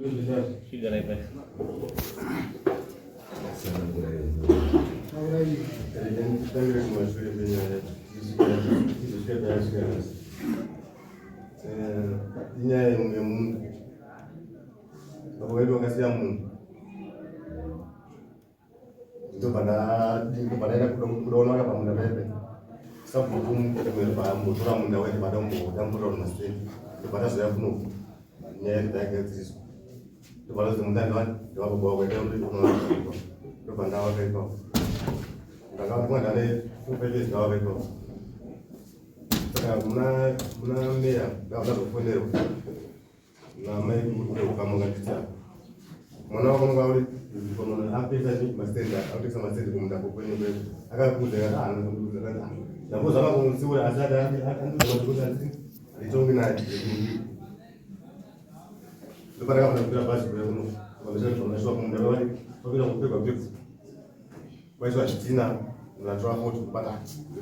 Inyaya yemunhu baba vedu vakasiya munhu ndobva ndaenda kudaona pamunda paipe sabhuku mbotora munda wacho badambotora maseni ndobva ndazouya kuno nyaya yedu yagadziriswa ndobva ndazi munda ndewani ndewababa wako ita ndobva ndawaka ipapo ndakabva ndane 5 years ndawaka ipapo saka muna muna meya ndabva ndazofonerwa namai ukama ukanditi mwana wako unonga uri munhu apesa mastendi akutengesa mastendi kumunda kwenyu kwedu akakuudza kati anokuudza kati ndambozama kumutsiura asi ati andiudza kuti anditi handitongi naye ndopatakafana kukwira bhazi kuya kuno vandashandiswa kumunda vavati vakuita kupegwa pegwa kwaiswa zvidhina ndatora foto bata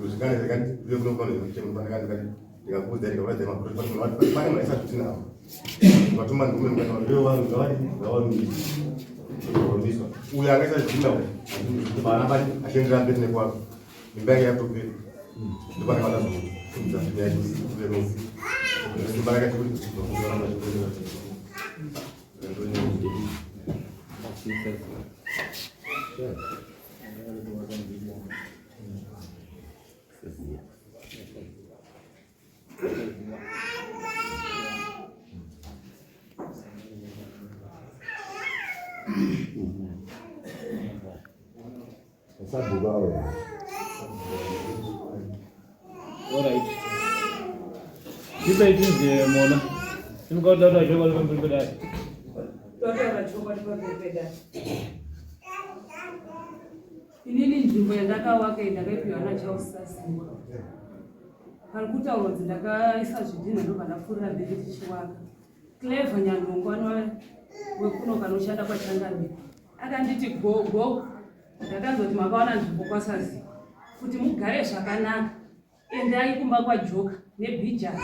zvikane zvikati uye kuno kuno chemu pandakati ndikati ndikakuudza ndikakuratidza mabhuku kuti munhu pane munhu aisa zvidhina apo vatuma ndume mukati vanhu vanhu ngavadi ngavarumiswa uyo angaisa zvidhina uyu vana bati achienderera mberi nekwako imba yake yatopera ndopandakada zvokufunza nyaya yekuti simba rake kuti Alright. Tipe itinze mona. Tingoda chokwadi pamberi pedare. Totaura chokwadi pamberi pedare. Inini nzvimbo yandakawaka iyi ndakaipiwa naCharles Sasimba. Pari kutaurwa kuti ndakaisa zvidhinha ndobva ndapfuurira mberi tichiwaka. Clever Nyanhongo anova wekuno kanoshanda kwaChangamire akanditi gogo ndakanzwa kuti makawana nzvimbo kwaSaziva kuti mugare zvakanaka endai kumba kwaJoka nebhijana.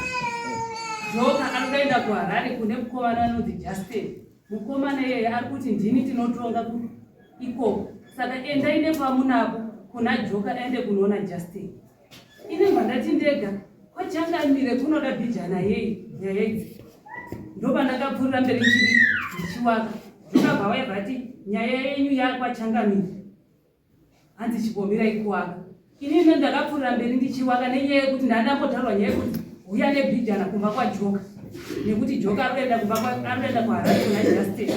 Joka anodaenda kuHarare kune mukomana anonzi Justin. Mukomana iyeye ari kuti ndini tinotonga ikoko saka endai nekwamunapo kuna Joka aende kunoona Justin. Ini ndati ndega kwachangamire kunoda bhijana yei nyaya idzi ndopandakapfuurira mberi ndichiwaka ndokabva vaya vati nyaya yenyu yakwachangamire hanzi chimbomirai kuwaka inini ndakapfuurira mberi ndichiwaka nenyaya yekuti ndandambotaurwa nyaya yekuti huya nebhijana kumba kwajoka nekuti joka arikuenda kumba arikuenda kuharare kuna justin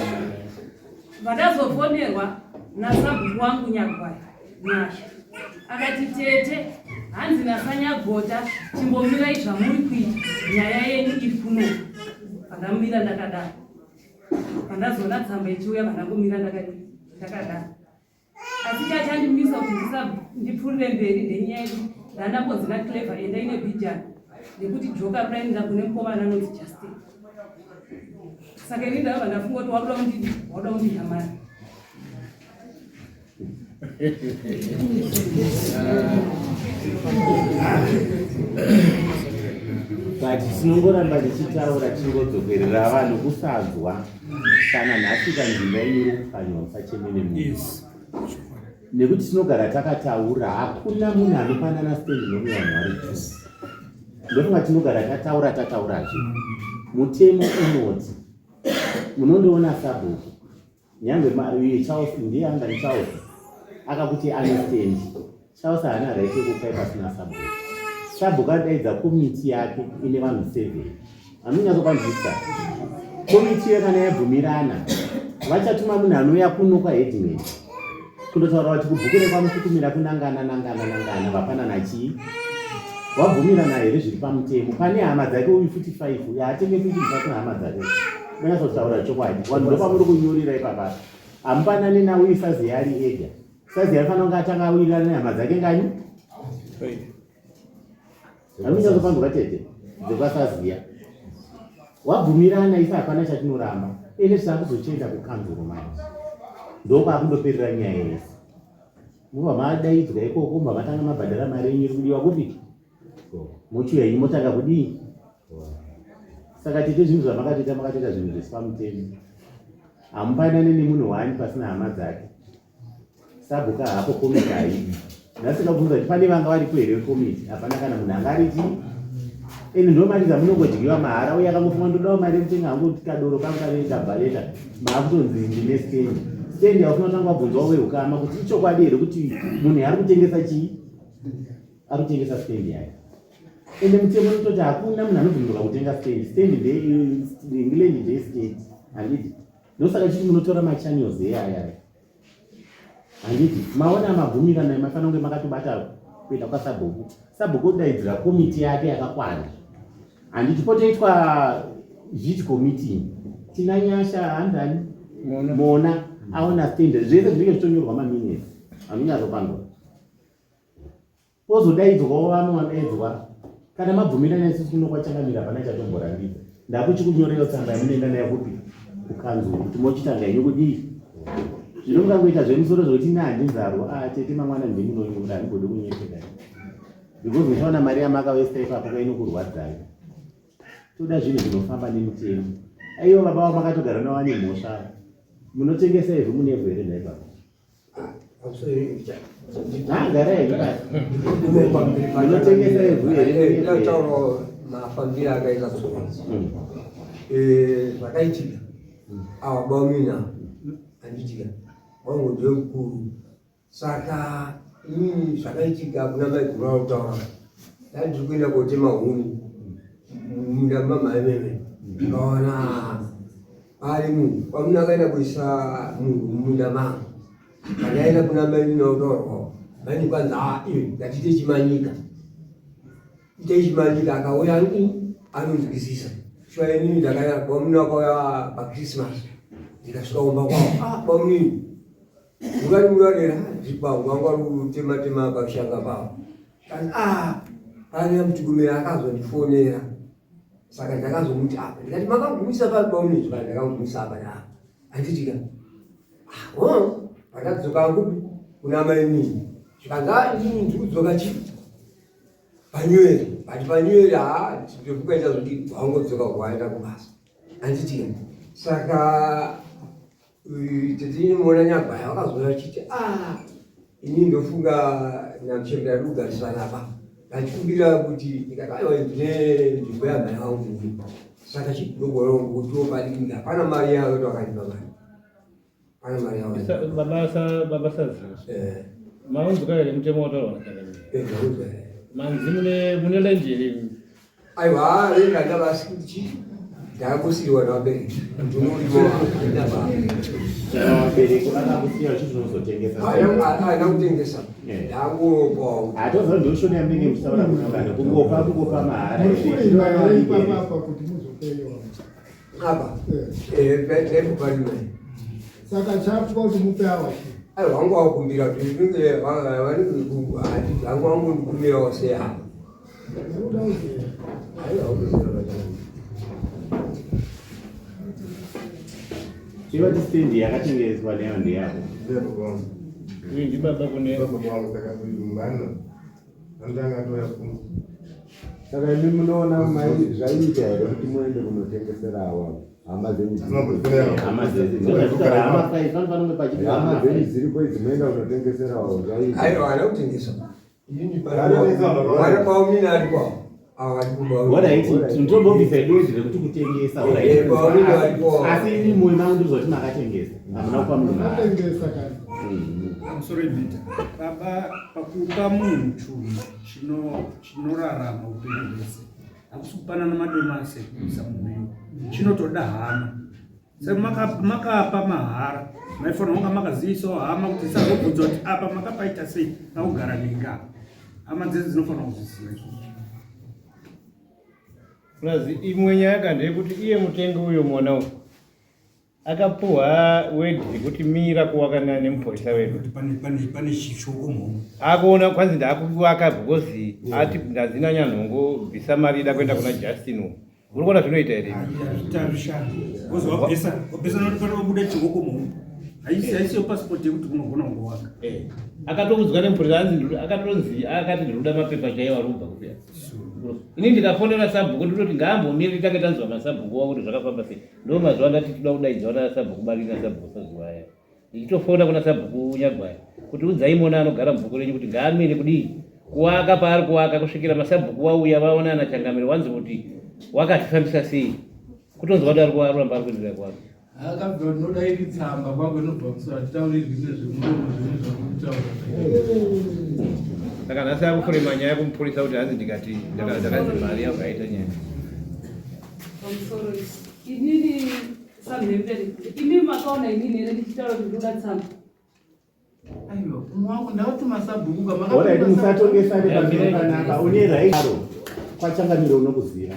vandazofonerwa nasabhuku wangu nyagwaya Nyasha akati tete hanzi nasanyagota chimbomirai zvamuri kuita nyaya yenyu iri kuno pandamira ndakadaro pandazoona tsamba ichiuya pandangomira ndakadaro asi chachandimisa kuti ndipfuurire mberi ndenyaya yedu ndandambonzi naclever enda ine bhijani nekuti joka rinoenda kune mukomana anonzi justin saka ini ndakabva ndafunga kuti wakuda kundidi wakuda kundidya mari But tinongoramba tichitaura tichingodzokerera vanhu kusanzwa kana nhasi kanzimba yenyu iri kupfanywa musacheme nemunhu nekuti tinogara takataura hakuna munhu anopanana stand nomwe vanhu vari two ndofunga tinogara tataura tataurazve mutemo unoti munondiona sabhuku Nyangwe uye Charles ndiye anga ni Charles akakuti ane stand. Charles haana right yekupai pasina sabhuku. Sabhuku adaidza komiti yake ine vanhu 7. Anonyatsopanzwisisa. Komiti iyo kana yabvumirana vachatuma munhu anouya kuno kwaheadman kundotaura kuti kubhuku rekwamukutumira kunangana nangana nangana vapanana chii wabvumirana here zviri pamutemo pane hama dzake uyu futi 5 yaatengesi chinhu pasina hama dzake Manyatsotaura chokwadi. Vanhu ndopamuri kunyurira ipapa. Hamupanani nawo uyu sazi yaari ega. Sazi yaifanira kunge atanga awirirana nehama dzake ngani? Hamunyatsopanzwa tete dzekwasaziya. Wabvumirana ife hapana chatinoramba. Ende taakuzochienda kukanzuro manje. Ndokwakundoperera nyaya yese. Mobva madaidzwa ikoko mobva matanga mabhadhara mari yenyu iri kudiwa kupi? Mochiuya yenyu motanga kudii? Saka tete zvinhu zvamakatoita makatoita zvinhu zvisi pamutemo. Hamupanane nemunhu wani pasina hama dzake. Sabhuka hapo komiti haibi. Nhasi ndabvunza kuti pane vanga varipo here vekomiti? Hapana kana munhu anga ari chii? Ende ndo mari dzamunongodyiwa mahara uye akangofunga ndodawo mari yekutenga hangu kadoro kangu kanoita bhaleta maakutonzi ndine stand. Stand yaufuna kutanga wabvunzwa wehukama kuti ichokwadi here kuti munhu ari kutengesa chii? Ari kutengesa stand yake. Ende mutemo unototi hakuna munhu anobvumirwa kutenga stand. Stand nde land ndeye state. Handiti? Ndosaka chiti munotora machannels eyaya. Handiti maona mabvumirana mafanira kunge makatobata kuenda kwasabhuku. Sabhuku odaidzira komiti yake yakakwana. Handiti potoitwa zviti komiti tina Nyasha hanzani Mona, Mona aona stand zvese zvinenge zvitonyorwa maminutes anonyatsopangwa. Pozodaidzwawo vamwe vadaidzwa kana mabvumirana isusu kuno kwachangamira hapana chatomborambidza ndakuchikunyoreyo tsamba yamunoenda nayo kupi kukanzuru kuti mochitanga henyu kudii zvino mukangoita zvemusoro zvekuti ini handinzarwo a ah, tete mangwana ndimunonyura handigodi kunyepeka because muchaona mari yamakawesta ipapo kainokurwadzai toda zvinhu zvinofamba nemutemo aiwa baba vamakatogara navo vane mhosva munotengesa ivhu munevhu here nhai baba Munotengesa ivhu here? Ndataura mafambiro akaita tsoro. Zvakaitika awa bamina handitika wangu ndiwe mukuru saka inini zvakaitika kuna maiguru akutaura ndandiri kuenda kotema huni mumunda mamai meme ndikaona Ari munhu kwamuna akaenda kuisa munhu mumunda mangu pandaenda kuna mai ndinotorwa mai kwanzi haa iwe ngatiite chimanyika ite chimanyika akauya anonzwisisa shuwa inini ndakaya kwamuna akauya pachristmas ndikasvika kumba kwavo ah bamunini ungati muradera zvipangu wangu ari kutema tema pashanga pavo kanzi ah pane mutukumira akazondifonera saka ndakazomuti apa ndikati makagumisa papi pamunizvi kana ndakagumisa apa naapa handitika ah, pandadzoka kupi kuna mainini zvikanzi ah, inini ndikudzoka chii panyweri but panyweri haa ndikukaita zvoti wangodzoka kwaenda kubasa handitika saka Tete Mona Nyagwaya vakazouya vachiti ah, ini ndofunga namuchembera ari kugarisana apa ndachikumbira kuti ndikati aiwa ndine nzvimbo yamai vangu saka chidogoro kutiwo padiki hapana mari yavo kuti vakandipa mari pana mari yavo baba saziva eh. maunzwa here mutemo wataurwa nakangamira eh, manzi mune mune lenje here Aiwa, rega ndavasi kuti chii ndakangosiyiwa nevabereki vabereki vakakusiya vachizvinozotengesa haina kutengesa ndangopawo hatoziva ndoshona yamunenge muchitaura kunangana kungopa kungopa mahara apa taipoparima saka chapuka kuti mupe awa chii aiwa wangu wakumbira kuti vanenge hangu wangu ndikumbirawo sei apa Chivati stand yakatengeswa neyo ndeyako. Uyu ndibaba kune Saka imi munoona zvaiita here kuti muende kunotengesera awa hama dzenyu hama dzenyu dziripo idzi moenda kunotengesera awa zvaiita. Aiwa, haana kutengesa. Ndobvisa idodhi rekuti kutengesa asi ini moyo mangu ndozvati makatengesa hamuna kupa munhu pamusoro imita baba pakupa munhu chuma chinorarama upenyu hwese hakusi kupanana madomasi ekuisa mumhengo chinotoda hama Makapa mahara maifanira kunga makazivisawo hama kuti isazobvunza kuti apa makapaita sei pakugara nenga hama dzese dzinofanira kuzviziva izvozvo. Plus imwe nyaya ka ndeyekuti iye mutengi uyo mwana uyu akapuhwa word rekuti mira kuwaka nemupurisa wedu pane chishoko mhomho akuona kwanzi ndakuwaka because ati ndazina nyanhongo bvisa mari ida kuenda kuna Justin uyu Uri kuona zvinoita here? Hazvishandi. Because wabvisa, wabvisa noti pano wabuda chioko muhomwe. Haisi haisi yo passport yekuti unogona kungowaka. Eh. Akatoudzwa nemupurisa anzi akatonzi akati ndinoda mapepa chaiwo ari kubva kupi. Ini ndikafonera sabhuku ndinoti ngaambomire titange tanzwa masabhuku wavo kuti zvakafamba sei. Ndo mazuva ndati tinoda kudaidza vana sabhuku Bariri nasabhuku Sazuva aya. Ndichitofona kuna sabhuku Nyagwaya kuti udzai Mona anogara mubhuku renyu kuti ngaamire kudii kuwaka paari kuwaka kusvikira masabhuku wauya vaona ana changamire wanzi kuti wakazvifambisa sei kutonzwa kuti ari kuramba ari kuenderera kuwaka. Akabva ndinoda iri tsamba kwangu inobva kusoro hatitaurirwi nezvemuromo zvinhu zvamukutaura. Saka nhasi akufurema nyaya kumupurisa kuti hanzi ndikati ndakanzi mari yakaita nyaya. Pamusoro inini samhembere imi makaona inini here ndichitaura kuti ndoda tsamba. Aiwa umwe wangu ndavatuma sabhuku Alright, musatongesane pamberi panapa. Une right kwachangamire unokuziva.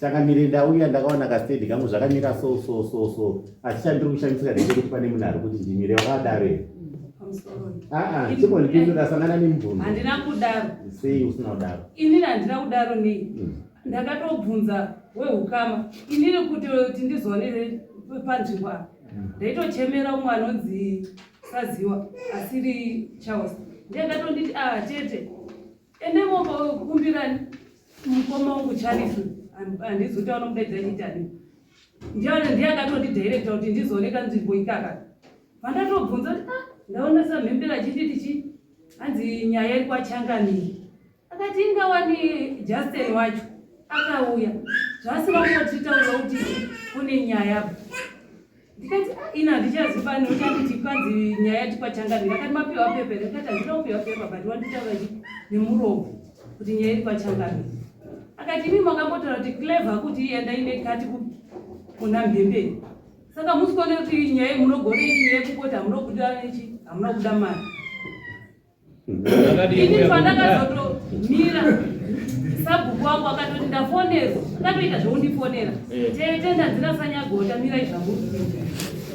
Changamire ndauya ndakaona kastendi kangu zvakamira so so so so. Asi chandiri kushamisika ndechekuti pane munhu ari kuti ndimire wakadaro here? Aa, chimbondipindura sangana nemubvunzo. Handina kudaro. Sei usina kudaro? Inini handina kudaro nei? Mm. Ndakatobvunza wehukama inini kuti kuti ndizoone panzvimbo apa. Mm. Ndaitochemera umwe anonzi Saziwa asiri Charles. Ndiye akatonditi ah tete ende mokumbirani mukoma wangu Charles handizi kuti anomudaidza achiti ani ndiye akatondidirecta kuti ndizooneka nzvimbo ikaka pandatobvunza kuti ah ndaona samhembera achiti tichi hanzi nyaya iri kwachangamire akati ingawani Justin wacho akauya zvasina kungotitaura kuti kune nyaya ndikati ah, ini handichazivi pani nokuti anditi kwanzi nyaya yati kwachangamire akati mapiwa pepa here ndikati handina kupiwa pepa but wanditaura chi nemuromo kuti nyaya iri kwachangamire akati imi makambotaura kuti clever kuti iye ndaine kati kuna mhembeni saka musi kuone kuti nyaya munogona ini nyaya yekungoti hamuna kubuda ichi hamuna kubuda mari ini pandakazotomira sabhuku wangu akatoti ndafonerwa akatoita zvekundifonera eh. tete ndanzira sanyagota mirai zvamuri kuita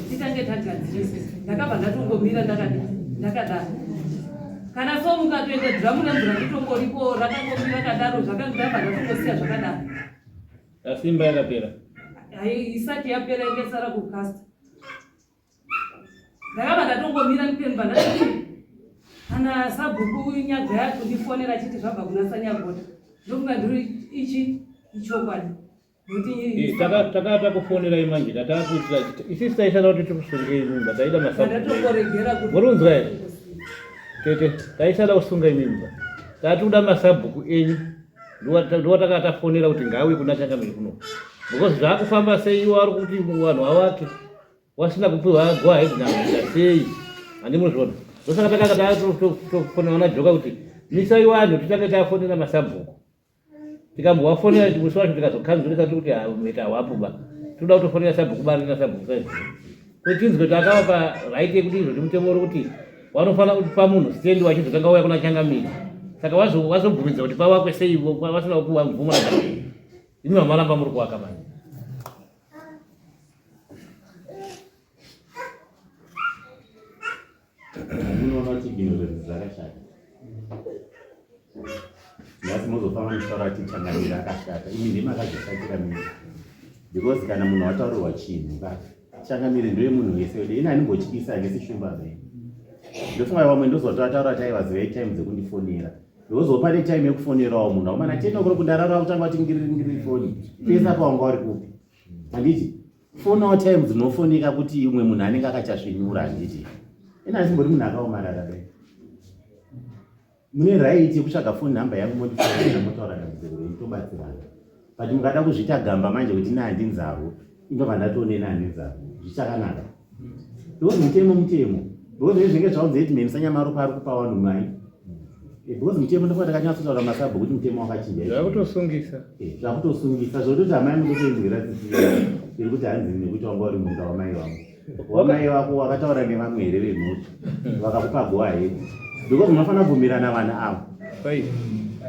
titange tagadzirisa ndakabva ndatongomira ndakadaro kana so mukatoenda dhiramu remvura ritongoripo rakangomira kadaro zvakandabva ndatongosiya zvakadaro asi imba yakapera isati yapera ingesara kukasta ndakabva ndatongomira ndipemba ndati kana sabhuku nyagaya kundifonera achiti zvabva kuna sanyagota ndofunga ndiri ichi ichokwadi eh, takava takufonerai manje tatakuitira isisi taisada kuti tikusungei mimba taida masabhuku murunzwa here tete taisada kusunga imimba tati kuda masabhuku enyu ndiwatakava tafonera kuti ngauye kuna changamire kuno because zvakufamba sei iwo ari kuti vanhu vavake wasina kupiwa go ahead nakuita sei handi munozviona ndosaka takanga tatofonera vana joka kuti misai vanhu titange tafonera masabhuku tikambovafonera musi wacho tikazokanzurisa tiri kuti mheta hawapo ba tinoda kutofonera sabhuku bari nasabhuku saizvo kuti tinzwe kuti akavapa right yekuti izvozvi mutemo uri kuti wanofanira kupa munhu stendi wachizotanga uya kuna changamire saka wazobvumidza kuti pavakwe sei vasina kupiwa mvumo imi vamaramba muri kuwaka manje Munoona kuti ignorance dzakashata. Nhasi mozofamba muchitaura kuti changamire akashata. Imi ndimi makazvishatira mimi. Because kana munhu wataurirwa chinhu ka changamire ndoye munhu wese wede. Ini handimbotyisa handisi shumba zve. Ndofunga vamwe ndozotataura kuti aiwa zivai time dzekundifonera. Because pane time yekufonerawo munhu. Akomana tete kuri kundarara kutanga kuti ngiriri ngiriri foni. Pese apa wanga uri kupi? Handiti? Fonawo time dzinofoneka kuti umwe munhu anenge akachasvinyura handiti? Ina asimbori munhu akaomarara dai. Mune right yekutsvaga phone number yangu mondifonera motaura dambudziko renyu tobatsirana. But mukada kuzviita gamba manje kuti ina handinzarwo, indobva ndatoonena handinzarwo. Zvichakanaka. Because mutemo mutemo. Because zvinenge zvaunzi headman Sanyamaropa ari kupa vanhu mai. Eh, because mutemo ndofa takanyatsotaura masabhu kuti mutemo wakachinja. Zvakutosungisa. Eh, zvakutosungisa zvototi amai mutotoinzwira tsitsi iri kuti hanzi nekuti wanga uri munda wamai vangu. Wamai vako wakataura nevamwe here vemhuri vakakupa go ahead. Because munofanira kubvumirana vanhu ava.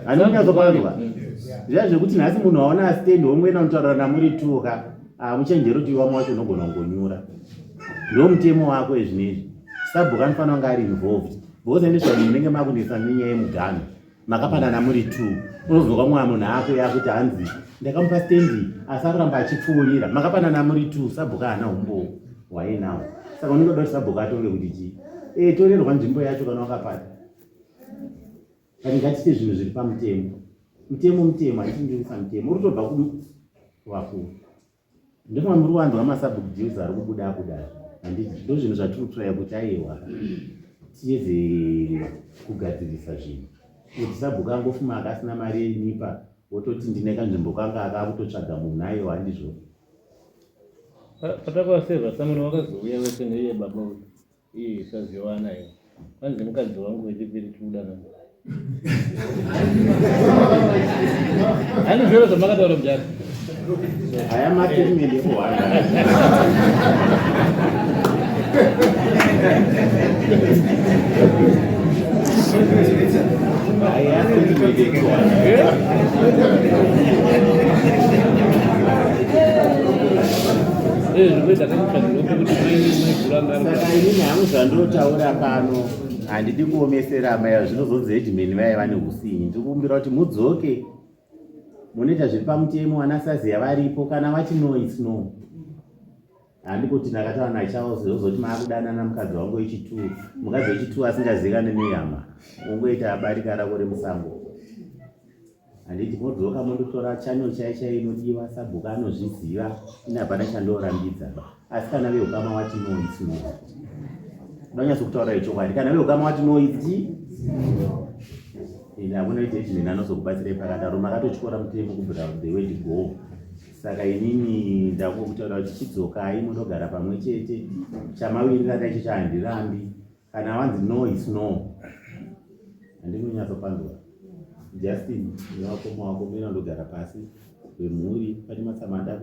Handikunyatsopanzwa. Zviya zvekuti nhasi munhu waona stand womwena unotaura namuri tuka. Ah, muchenjeri kuti wamwe wacho unogona kungonyura. Ndo mutemo wako izvinezvi. Sabhuku anofanira kunge ari involved. Because ende zvanhu munenge makunetsa nenyaya yemuganho. Makapanana muri two. Unozwa mumwe munhu akuya kuti hanzi ndakamupa stendi asi aramba achipfuurira. Makapanana muri two sabhuku haana umbowo hwainawo. Saka unenge uda kuti sabhuku atonge kuti chii? Eh, torerwa nzvimbo yacho kana wakapata. But ngatiite zvinhu zviri pamutemo. Mutemo mutemo, handichindirisa mutemo. Uri kutobva kuvakuru. Ndofana muri wanzwa masabhuku deals ari kubuda abuda. Handiti ndozvinhu zvatiri kutraya kuti aiwa tiedze kugadzirisa zvinhu. Kuti sabhuku angofuma akasina mari yenipa wototi ndine kanzvimbo kanga akakutotsvaga munhu aiwa handizvo. Patakavaseva samuni wakazouya wese neiye baba uyu. Iyi isaziwana iyo. Kwanzi mukadzi wangu wechipiri tikudanana. Hani zvero zvamakataura mudhara. Aya mastatement ekuhwanda. Aya statement ekuhwanda. Saka inini hangu zvandotaura pano handidi kuomesera amai ava zvinozonzi headman vaya vane usinyi ndiri kukumbira kuti mudzoke munoita zviri pamutemo ana saziya varipo kana vati no its no handi kuti ndakataura nacharles ozoti maakudanana mukadzi wangu wechituu mukadzi wechituu asingazivikane nehama ungoita barika rako remusango Handiti modzoka mondotora channel chai chai inodiwa sabhuku anozviziva ini hapana chandorambidza ba asi kana veukama wati no its no ndonyatso kutaura ichokwadi kana veukama wati no its ini hakuna judgment anozokubatsirai pakadaro makatotyora mutemo kubvira the word go saka inini ndakukutaura kuti chidzokai mondogara pamwe chete chamawirirana icho chahandirambi Kana wanzi no is no. Handinonyatsopanzwa. Justin nevakoma wako mena ndogara pasi vemhuri pane matsama ada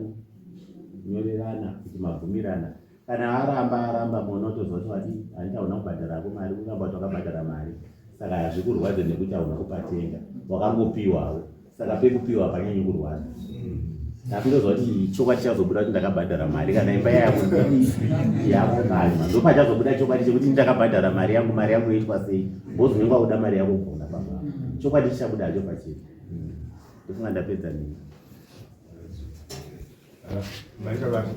kunyorerana kuti mabvumirana. Kana aramba aramba mona otoziva kuti wadii handiti hauna kubhadhara hako mari kuramba kuti wakabhadhara mari saka hazvikurwadze nekuti hauna kupatenga wakangopiwawo. Saka pekupiwa hapanyanyi kurwadza. Asi ndoziva kuti chokwadi chazobuda kuti ndakabhadhara mari kana imba yako yakupanywa ndopachazobuda chokwadi chekuti ndakabhadhara mari yangu mari yangu yoitwa sei bhozi unenge wakuda mari yako kugona papa chokwadi chichabuda hacho pachena ndofunga ndapedza nini. Maita basa.